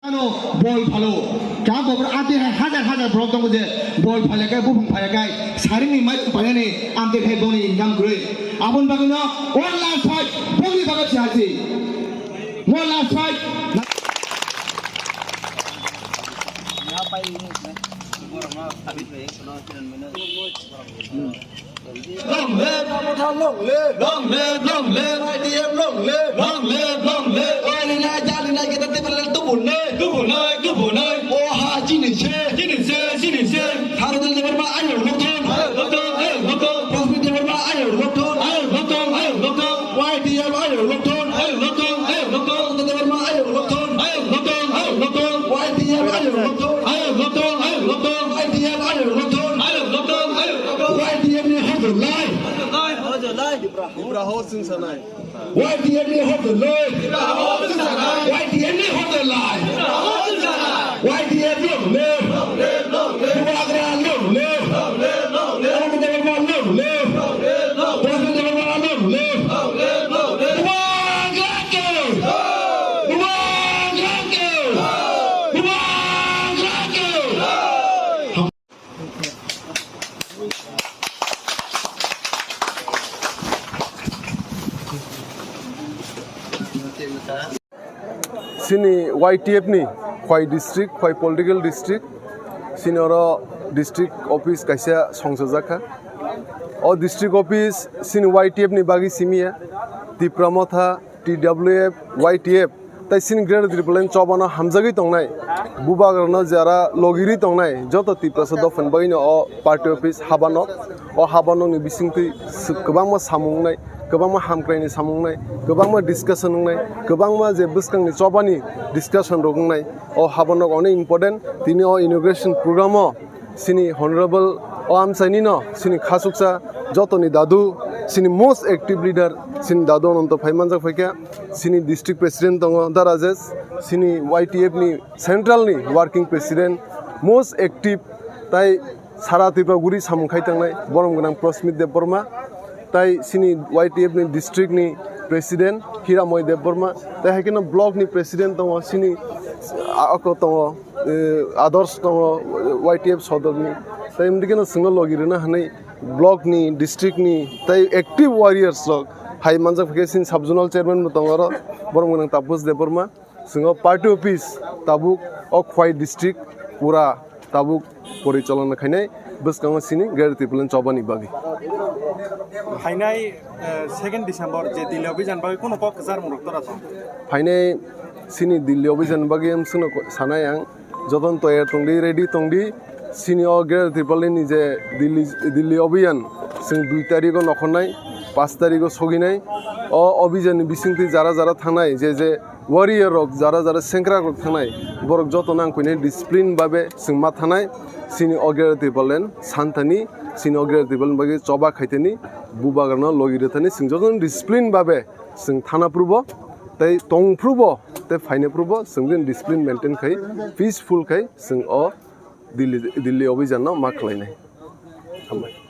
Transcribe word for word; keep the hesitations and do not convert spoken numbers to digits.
Ano bol phalo. Ka bobor ati hai hajar hajar borok tongo je bol phailakai, buphang phailakai, saringni mai phailaini amtwi khai boni income kwrwi. Aboni bagwino one last fight boni bagwi se hasi. One last fight. Long live! Long live! Long live! Long live! Y T F long live! Long live! Long live! Oirinai jalinai kita tibalel tubunai! Tubunai! Tubunai! Oha chini se! Chini se! Chini se! Tharudel Debbarma ayok lokthon! Ayok lokthon! Ayok lokthon! Rosmi Debbarma ayok lokthon! Ayok lokthon! Ayok lokthon! Y T F ayok lokthon! Ayok lokthon! Ayok lokthon! Rosmi Debbarma ayok lokthon! Ayok lokthon! Ayok lokthon! Y T F ayok lokthon! Ayok lokthon! Ayok lokthon! Y T F ayok lokthon! Ayok lokthon! Ayok lokthon! Y T F ni hojolai! Hojolai! Ibra ho sing sanai. Y T F ni hojolai! Ibra ho sing sanai. Y T F ni hojolai! Ibra ho sing sanai. Y T F long live! Long live! Long live! Bubagra long live! Long live! Long live! Rosmi Debbarma long live! Rosmi Debbarma long live! Long live! Long live! Bubagra ke! Bubagra ke! Bubagra ke! Chini Y T F ni Khwai district, Khwai political district, chini oro district office kaisa songchajak kha. O district office chini Y T F ni bagwi simi ya, Tipra Motha, T W F, Y T F, tai chini Greater Tipraland chobano hamjagwi tongnai, bubagrano jara logirwi tongnai, joto Tiprasa dophani bagwino o party office habanok, o habanokni bisingtwi s-, kwbangma samung wngnai, kwbangma hamkraini samung wngnai, kwbangma discussion wngnai, kwbangma je bwskangni chobani discussion rok wngnai, o habanok onek important. Tini o inauguration program o chini honorable o amchaini no chini khasuksa jotoni dadu, chini most active leader, chini dadu Ananto phai manjak phaikha, chini district president tongo Da Rajesh, chini Y T F ni central ni working president, most active, tai sara Tripura guri samung khai tangnai borom gwnang Prosmit Debbarma, tai chini Y T F ni district ni president Hiramoy Debbarma, tai hai kheno block ni president tongo chini, a, ako tongo, eh, Adarsh tongo, Y T F sodor ni, tai mdikeno chwngno logi rwna hwnwi block ni, district ni, tai active warriors rok hai manjak phaikhe chini sub zonal chairman bo tongo oro, borom gwnang Taposh Debbarma. Chwng o party office tabuk o Khwai district pura tabuk porichalona khainai bwskango chini Greater Tipraland chobani bagwi. Phainai, eh, second December je Delhi Abhijan bagwi kuno kok kwcharmung rok tora tong? Phainai chini Delhi Abhijan bagwi amswkno ko-, sanai ang, jotono toyar tongdi, ready tongdi. Chini o Greater Tipraland ni je Delhi, Delhi Abhijan, chwng dui tarikh o nokhornai, panch tarikh o soginai. O Abhijan ni bisingtwi jara jara thangnai, je je warrior rok, jara jara sengkrak rok thangnai, borok joto nang kuinai discipline babe chwng ma thanai. Chini o Greater Tipraland santhani, chini o Greater Tipraland bagwi choba khaitani, bubagrano logi rwthani, chwng joto discipline babe chwng thana phurubo, tei tong phurubo, tei phaina phurubo, chwng discipline maintain khai, peaceful khai chwng o Delhi, Delhi Abhijan no ma khlainai. Hambai.